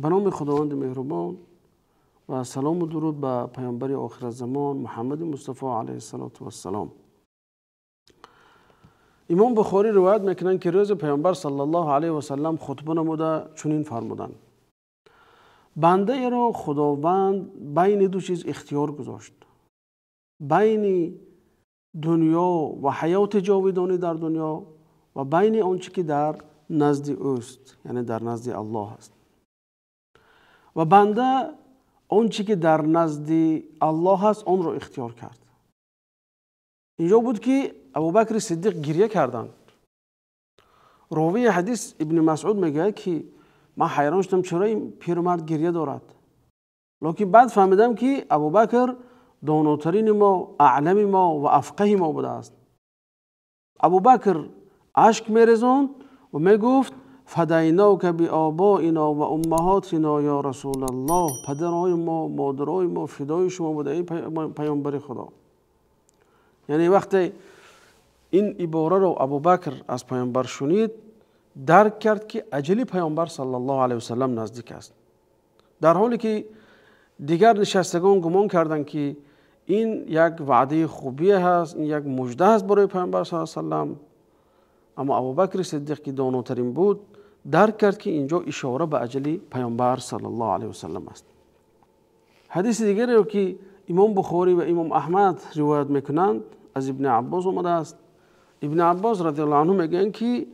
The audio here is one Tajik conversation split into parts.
Ба номи Худованди меҳрубон ва салому дуруд ба паёмбари охиразамон Муҳаммади Мустафо алайҳиссалоту вассалом. Имом Бухорӣ ривоят мекунанд, ки рӯзи паёмбар саллаллоҳу алайҳи васаллам хутба намуда чунин фармуданд: бандаеро Худованд байни ду чиз ихтиёр гузошт, байни дунё ва ҳаёти ҷовидонӣ дар дунё ва байни он чӣ ки дар назди ӯст, яъне дар назди Аллоҳ аст. Ва банда он чӣ ки дар назди Аллоҳ аст, онро ихтиёр кард. Инҷо буд ки Абубакри Сиддиқ гирья карданд. Ровии ҳадис Ибни Масъуд мегӯяд, ки ман ҳайрон шудам, чаро ин пирмард гирья дорад. Лекин баъд фаҳмидам, ки Абубакр донотарини мо, аълами мо ва афқаҳи мо будааст. Абубакр ашк мерезонд ва мегуфт: фадайнока биобоино ва уммаҳотино ё Расулаллоҳ, падарҳои мо, модарои мо фидои шумо буда, эй паёмбари Худо. Яъне вақте ин ибораро Абубакр аз паёмбар шунид, дарк кард, ки аҷали паёмбар саллаллоҳу алайҳи васаллам наздик аст. Дар ҳоле ки дигар нишастагон гумон карданд, ки ин як ваъдаи хубие ҳаст, ин як мужда аст барои паёмбар саллаллоҳу алайҳи васаллам, аммо Абубакри Сиддиқ, ки донотарин буд, дарк кард, ки инҷо ишора ба аҷали паёмбар саллаллоҳу алайҳи васаллам аст. Ҳадиси дигареро, ки имом Бухорӣ ва имом Аҳмад ривоят мекунанд, аз Ибни Аббос омадааст. Ибни Аббос радиаллоҳу анҳу мегӯянд, ки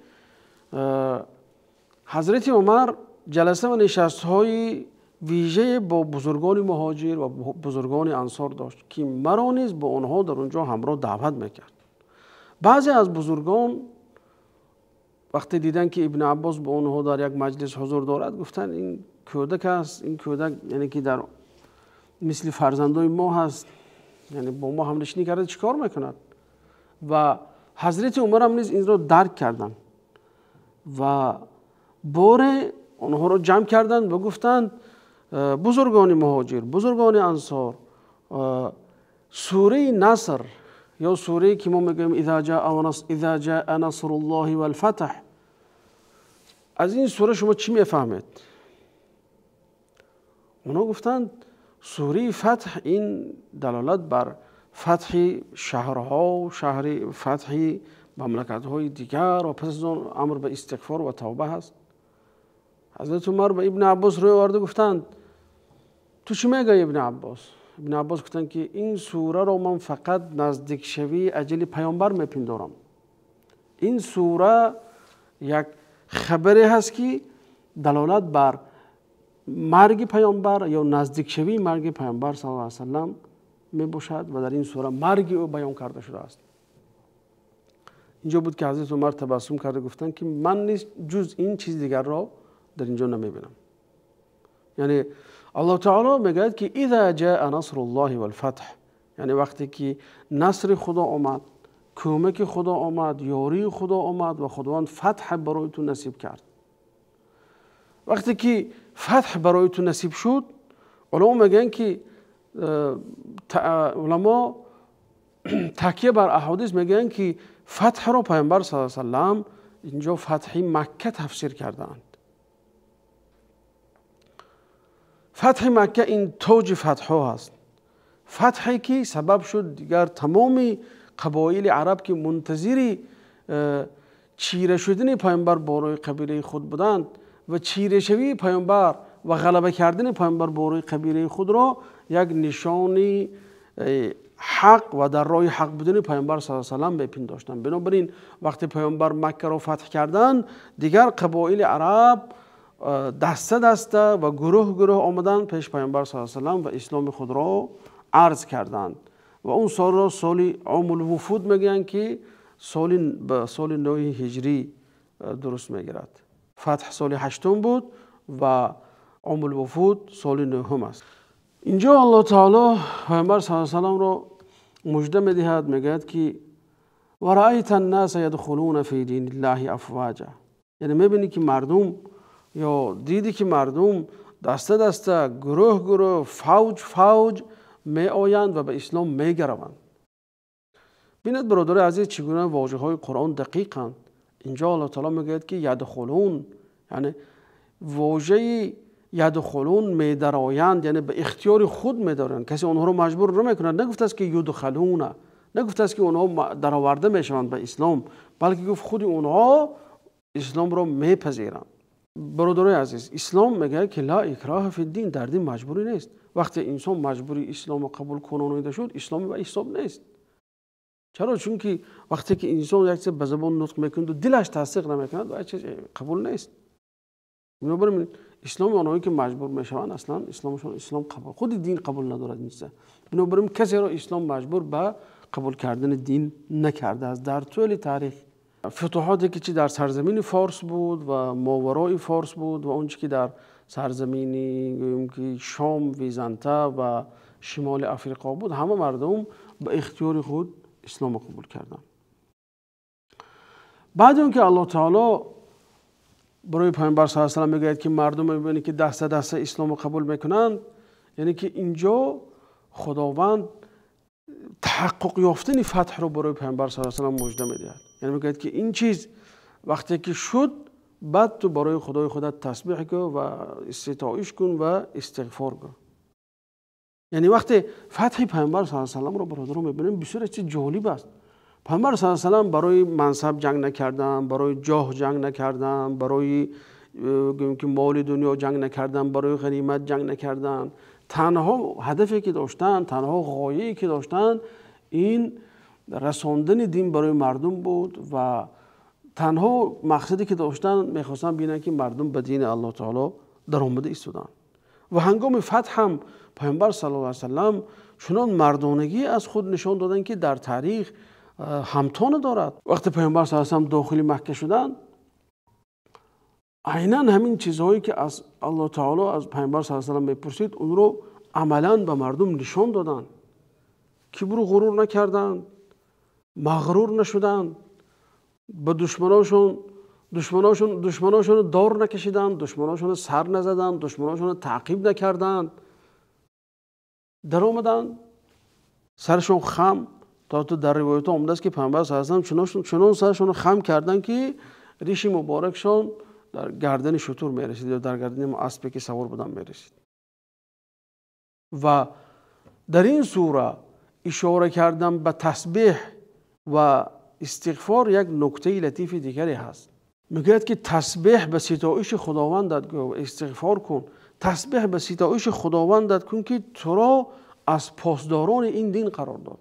ҳазрати Умар ҷаласа ва нишастҳои вижае бо бузургони муҳоҷир ва бузургони ансор дошт, ки маро низ бо онҳо дар он ҷо ҳамроҳ даъват мекард. Баъзе аз бузургон вақте диданд, ки Ибни Аббос бо онҳо дар як маҷлис ҳузур дорад, гуфтанд: ин кӯдак аст, ин кӯдак, яъне ки дар мисли фарзандои мо ҳаст, яъне бо мо ҳамнишинӣ карда чӣ кор мекунад? Ва ҳазрати Умарам низ инро дарк карданд ва боре онҳоро ҷамъ карданд ва гуфтанд: бузургони муҳоҷир, бузургони ансор, сураи Наср ё сурае ки мо мегӯем иза ҷаа насруллоҳи валфатҳ, аз ин сура шумо чӣ мефаҳмед? Онҳо гуфтанд: сураи Фатҳ ин далолат бар фатҳи шаҳрҳо, шаҳри фатҳи мамлакатҳои дигар ва пас аз он амр ба истиғфор ва тавба ҳаст. Ҳазрати Умар ба Ибни Аббос рӯй оварда гуфтанд: ту чӣ мегӯӣ, Ибни Аббос? Ибни Аббос гуфтанд, ки ин сураро ман фақат наздикшавии аҷали паёмбар мепиндорам. Ин сура як хабаре ҳаст, ки далолат бар марги паёмбар ё наздикшавии марги паёмбар саллаллоҳу алайҳи васаллам мебошад ва дар ин сура марги ӯ баён карда шудааст. Инҷо буд, ки ҳазрати Умар табассум карда гуфтанд, ки ман низ ҷуз ин чиз дигарро дар инҷо намебинам. Яъне Аллоҳ таоло мегӯяд, ки иза ҷаа насруллоҳи валфатҳ, яъне вақте ки насри Худо омад, кӯмаки Худо омад, ёрии Худо омад ва Худованд фатҳ барои ту насиб кард. Вақте ки фатҳ барои ту насиб шуд, уламо мегӯянд, ки уламо такя бар аҳодис мегӯянд, ки фатҳро паёмбар саллаллоҳу алайҳи васаллам инҷо фатҳи Макка тафсир кардаанд. Фатҳи Макка ин тоҷи фатҳҳо ҳаст, фатҳе ки сабаб шуд дигар тамоми қабоили араб, ки мунтазири чира шудани паёмбар болои қабилаи худ буданд ва чирашавии паёмбар ва ғалаба кардани паёмбар болои қабилаи худро як нишони ҳақ ва дар роҳи ҳақ будани паёмбар саллаллоҳу алайҳи васаллам мепиндоштанд. Бинобар ин вақте паёмбар Маккаро фатҳ карданд, дигар қабоили араб даста даста ва гурӯҳ гурӯҳ омаданд пеш паёмбар саллаллоҳу алайҳи васаллам ва исломи худро арз карданд. Ва он солро соли Омул вуфуд мегӯянд, ки ба соли 9 ҳиҷрӣ дуруст мегирад. Фатҳ соли 8 буд ва Омул вуфуд соли 9 аст. Инҷо Аллоҳ таоло паёмбар саллаллоҳу алайҳи васалламро мужда медиҳад, мегӯяд, ки ва раайта аннаса ядхулуна фи диниллаҳи афваҷа, яъне мебинӣ, ки мардум ё дидӣ, ки мардум даста даста, гурӯҳ гурӯҳ, фавҷ фавҷ меоянд ва ба ислом мегараванд. Бинед, бародарои азиз, чӣ гуна вожаҳои Қуръон дақиқанд. Инҷо Аллоҳ таоло мегӯяд, ки ядхулун, яъне вожаи ядхулун медароянд, яъне ба ихтиёри худ медароянд, касе онҳоро маҷбур намекунад. Нагуфтааст ки юдхалуна, нагуфтааст ки онҳо дароварда мешаванд ба ислом, балки гуфт худи онҳо исломро мепазиранд. Бародарои азиз, ислом мегӯяд ки ла икроҳа фиддин, дар дин маҷбурӣ нест. Вақте инсон маҷбури исломро қабул кунонида шуд, ислом ба ҳисоб нест. Чаро? Чунки вақте ки инсон як чиз ба забон нутқ мекунад ва дилаш тасдиқ намекунад, як чиз қабул нест. Бинобар ин исломи онҳое ки маҷбур мешаванд, аслан исломшон ислом қабул, худи дин қабул надорад ин чиза. Бинобар ин касеро ислом маҷбур ба қабул кардани дин накардааст. Дар тӯли таърих футуҳоте ки чи дар сарзамини форс буд ва моварои форс буд ва он чи ки дар сарзамини гӯем ки Шом, Византа ва шимоли Африқо буд, ҳама мардум ба ихтиёри худ исломро қабул карданд. Баъди он ки Аллоҳ таоло барои Паёмбар саллаллоҳу алайҳи васаллам мегӯяд ки мардум мебинед ки даста даста исломро қабул мекунанд, яъне ки инҷо Худованд таҳаққуқ ёфтани фатҳро барои Паёмбар саллаллоҳу алайҳи васаллам мужда медиҳад. Яъне мегӯяд ки ин чиз вақте ки шуд, баъд ту барои Худои худат тасбиҳ гӯ ва ситоиш кун ва истиғфор гӯ. Яъне вақте фатҳи Паёмбар саллаллоҳу алайҳи васалламро бародарон мебинем, бисёр чиз ҷолиб аст. Паёмбар саллаллоҳу алайҳи васаллам барои мансаб ҷанг накардан, барои ҷоҳ ҷанг накардан, барои гӯем ки моли дунё ҷанг накардан, барои ғанимат ҷанг накардан. Танҳо ҳадафе ки доштанд, танҳо ғояе ки доштанд, ин расондани дин барои мардум буд ва танҳо мақсаде ки доштанд, мехостанд бинанд ки мардум ба дини Аллоҳ таоло даромада истоданд. Ва ҳангоми фатҳ ҳам Паёмбар саллаллоҳу алайҳи васаллам чунон мардонагӣ аз худ нишон доданд ки дар таърих ҳамто надорад. Вақте Паёмбар саллаллоҳу алайҳи васаллам дохили Макка шуданд, айнан ҳамин чизҳое ки аз Аллоҳ таоло аз Паёмбар саллаллоҳу алайҳи васаллам мепурсид, онро амалан ба мардум нишон доданд. Кибру ғурур накарданд, мағрур нашуданд, ба душманошонро дор накашиданд, душманошонро сар назаданд, душманошонро таъқиб накарданд. Даромаданд, сарашон хам, то дар ривоятҳо омадааст ки Паёмбар саллаллоҳу алайҳи васаллам чунон сарашонро хам карданд ки риши муборакшон дар гардани шутур мерасид ё дар гардани аспе ки савор буданд мерасид. Ва дар ин сура ишора кардан ба тасбеҳ ва истиғфор як нуктаи латифи дигаре ҳаст. Мегӯяд ки тасбеҳ ба ситоиши Худовандат гӯ ва истиғфор кун. Тасбеҳ ба ситоиши Худовандат кун ки туро аз посдорони ин дин қарор дод.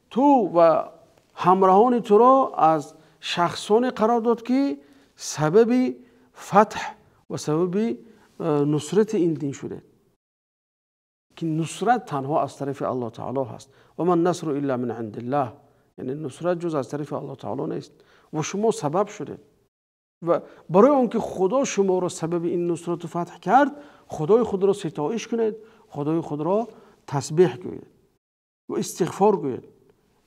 Ту ва ҳамроҳони туро аз шахсоне қарор дод ки сабаби фатҳ ва сабаби нусрати ин дин шудед. Ки нусрат танҳо аз тарафи Аллоҳ таоло ҳаст. Ва ман насру илла мин индиллаҳ, яъне нусрат ҷуз аз тарафи Аллоҳ таоло нест ва шумо сабаб шудед. Ва барои он ки Худо шуморо сабаби ин нусрату фатҳ кард, Худои худро ситоиш кунед, Худои худро тасбеҳ гӯед ва истиғфор гӯед.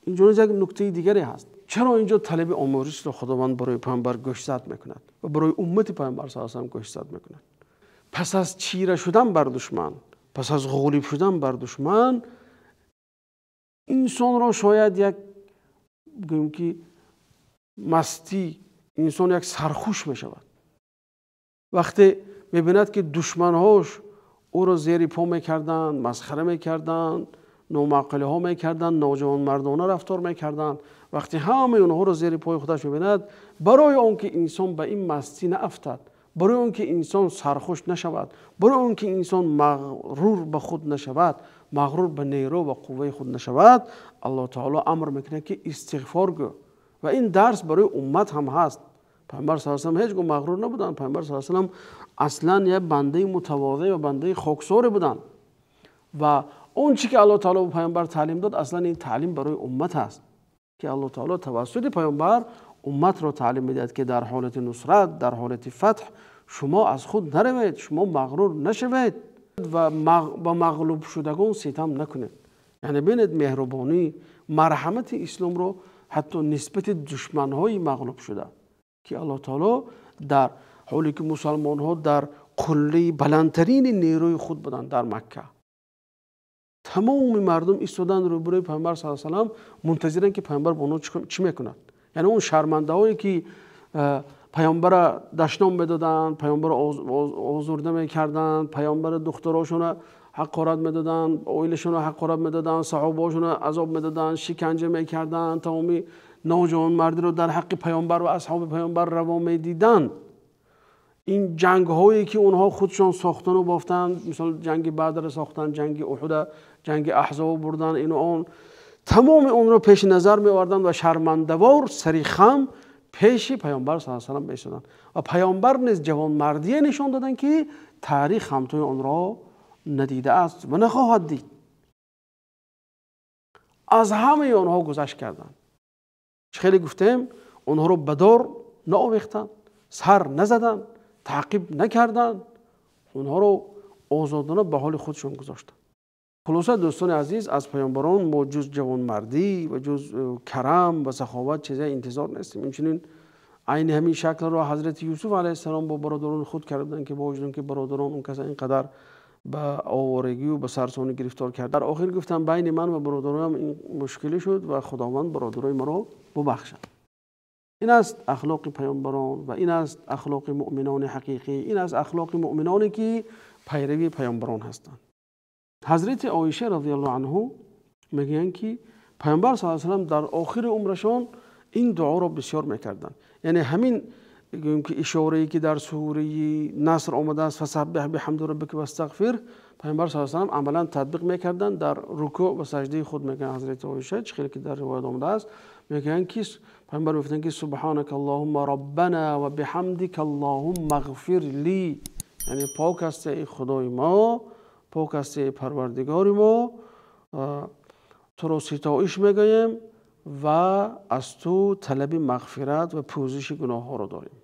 Инҷо низ як нуктаи дигаре ҳаст. Чаро инҷо талаби омӯзишро Худованд барои Паёмбар гӯшзад мекунад ва барои уммати Паёмбар саллаллоҳу алайҳи васаллам гӯшзад мекунад? Пас аз чира шудан бар душман, пас аз ғолиб шудан бар душман, инсонро шояд як гӯем ки мастӣ, инсон як сархуш мешавад. Вақте мебинад ки душманҳош ӯро зери по мекарданд, масхара мекарданд, номаъқулиҳо мекарданд, ноҷавонмардона рафтор мекарданд, вақте ҳамаи онҳоро зери пои худаш мебинад, барои он ки инсон ба ин мастӣ наафтад, барои он ки инсон сархуш нашавад, барои он ки инсон мағрур ба худ нашавад, мағрур ба нерӯ ва қувваи худ нашавад, Аллоҳ таоло амр мекунад ки истиғфор гӯ. Ва ин дарс барои уммат ҳам ҳаст. Паёмбар саллаллоҳу алайҳи васаллам ҳеҷ гоҳ мағрур набуданд. Паёмбар саллаллоҳу алайҳи васаллам аслан як бандаи мутавозеъ ва бандаи хоксоре буданд. Ва он чи ки Аллоҳ таоло ба Паёмбар таълим дод, аслан ин таълим барои уммат аст ки Аллоҳ таоло тавассути Паёмбар умматро таълим медиҳад ки дар ҳолати нусрат, дар ҳолати фатҳ шумо аз худ наравед, шумо мағрур нашавед ва ба мағлуб шудагон ситам накунед. Яъне бинед меҳрубонӣ, марҳамати исломро ҳатто нисбати душманҳои мағлуб шуда ки Аллоҳ таоло дар ҳоле ки мусалмонҳо дар қуллаи баландтарини нерӯи худ буданд дар Макка, тамоми мардум истоданд рӯбарӯи Паёмбар саллаллоҳу алайҳи васаллам, мунтазиранд ки Паёмбар бо онҳо чӣ мекунад. Яъне он шармандаҳое ки Паёмбара дашном медоданд, паёмбара озурда мекарданд, паёмбара духтарошона ҳақорат медоданд, оилашона ҳақорат медоданд, саҳобаҳошона азоб медоданд, шиканҷа мекарданд, тамоми ноҷавонмардиро дар ҳаққи паёмбар ва асҳоби паёмбар раво медиданд. Ин ҷангҳое ки онҳо худшон сохтану бофтанд, мисол ҷанги Бадрро сохтанд, ҷанги Уҳуда, ҷанги Аҳзоб бурданд, ину он, тамоми онро пеши назар меоварданд ва шармандавор сари хам пеши паёмбар саллаллоҳу алайҳи васаллам меистоданд. Ва паёмбар низ ҷавонмардие нишон доданд, ки таърих ҳамтои онро надидааст ва нахоҳад дид. Аз ҳамаи онҳо гузашт карданд. Чӣ хеле гуфтем, онҳоро ба дор наовехтанд, сар назаданд, таъқиб накарданд, онҳоро озодона ба ҳоли худшон гузоштанд. Хулоса, дӯстони азиз, аз паёмбарон мо ҷуз ҷавонмардӣ ва ҷуз карам ва саховат чизе интизор нестем. Инчунин айни ҳамин шаклро ҳазрати Юсуф алайҳиссалом бо бародарони худ карданд, ки бо вуҷуди он ки бародарон он каса ин қадар ба овораги ба сарсонӣ гирифтор кард, дар охир гуфтанд: байни ман ва бародароям ин мушкилӣ шуд ва Худованд бародарои маро бубахшад. Ин аст ахлоқи паёмбарон ва ин аст ахлоқи муъминони ҳақиқӣ, ин аст ахлоқи муъминоне ки пайрави паёмбарон ҳастанд. Ҳазрати Оиша радиаллоҳу анҳу мегӯянд, ки паёмбар саллаллоҳу алайҳи васаллам дар охири умрашон ин дуоро бисёр мекарданд. Яъне ҳамин гӯем ки ишорае ки дар сураи Наср омадааст, фасаббиҳ биҳамди роббика вастағфир, паёмбар саллаллоҳу алайҳи васаллам амалан татбиқ мекарданд дар рукӯъ ва саҷдаи худ. Мегӯянд ҳазрати Оиша, чӣ хеле ки дар ривоят омадааст, мегӯянд ки паёмбар мегуфтанд ки субҳанака аллоҳумма роббана ва биҳамдика аллоҳумма ғфир ли, яъне пок ҳасти эй Худои мо, пок ҳасти эй Парвардигори мо, туро ситоиш мегӯем ва аз ту талаби мағфират ва пӯзиши гуноҳҳоро дорем.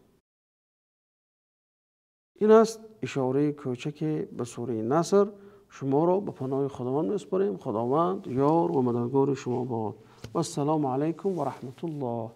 Ин аст ишораи кӯчаке ба сураи Наср. Шуморо ба паноҳи Худованд месупорем. Худованд ёр ва мададгори шумо бод. Вассалому алайкум ва раҳматуллоҳ.